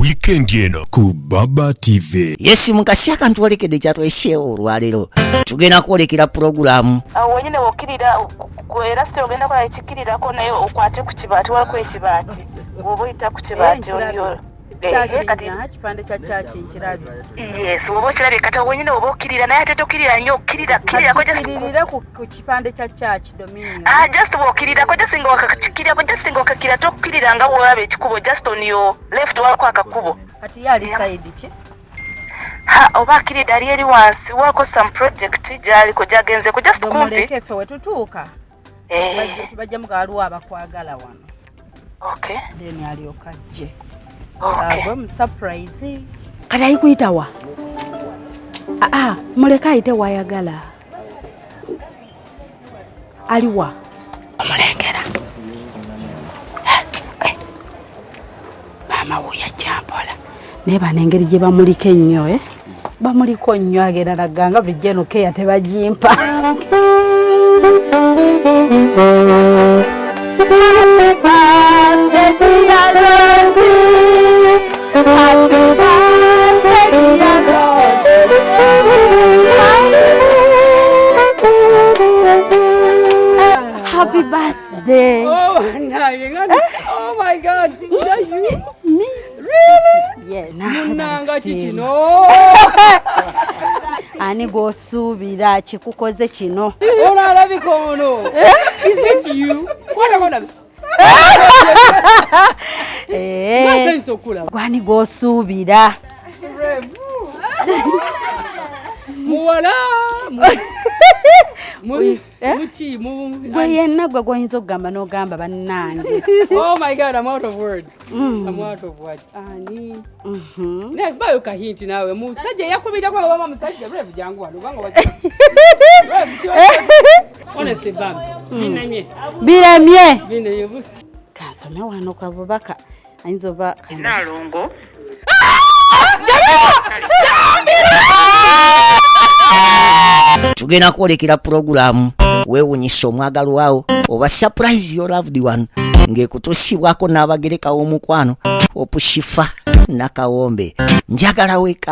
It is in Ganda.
Wiikendi eno ku Baba TV. Yes, mukasi akantwolekedde kyatweseewo olwaleero, tugenda kwolekera pulogulaamu. Awo wenyine wokkirira era site ogenda kola ekikirirako, naye okwate ku kibaati, waliko ekibaati, woba oyita ku kibaati onyo. Kati kipande kya kyaki nkirabye. Yes, woba okirabye, kati awo wenyine woba okkirira, naye ate tokkirira nnyo, okkirira kkirirako just Kiririre ku kipande kya church Dominion. Ah, just bw'okkirirako, just nga wakakikirirako, just nga okakkirira, tokkirira nga bw'olaba ekikubo, just on your left waliko akakubo. Kati ye ali side ki? Ha, oba akkiridde ali eri wansi, waako some project gy'aliko gy'agenzeko, just kumpi. Muleke, ffe wetutuuka tubajjamu ga waliwo abakwagala wano. Then alyoka ajje. Agwe mu surprise. Kati ali kuyitawa? Aa, muleke ayite wayagala. Aliwa? Omulengera. Eh, eh. Maama wuyo ajja mpola, naye bano engeri gye bamuliko ennyo, eh? Bamuliko nnyo, agenda nagganga bulijjo eno keya tebagimpa. Happy birthday, dear Rosie. Happy birthday, dear Rosie. Happy birthday. Oh, naye nga, oh my God, is that you? Me. Really? Yeah, Munanga ki kino? Ani gw'osuubira kikukoze kino? Ono alabika ono. Is it you? Kwata kwata. Nasanyusa okulaba. Gwani gw'osuubira? Rev. Muwala. Eh? Muki mu Gwe yenna gwe gwoyinza okugamba n'ogamba bannange. Oh my God, I'm out of words. I'm out of words. Ani? Naye bayo ka hint naawe. Musajja yakubirako wama musajja Rev, jangu wano kubanga wajja. Rev, honestly, bam. Binamye. Biremye. Binamye busa. Kansome wano kabubaka ayinza oba Naalongo. Tugenda kwolekera pulogulaamu weewunyisa omwagalwawo oba surprise your loved one, ng'ekutuusibwako n'abagereka w'omukwano Opushifa Nakawombe. Njagala weka.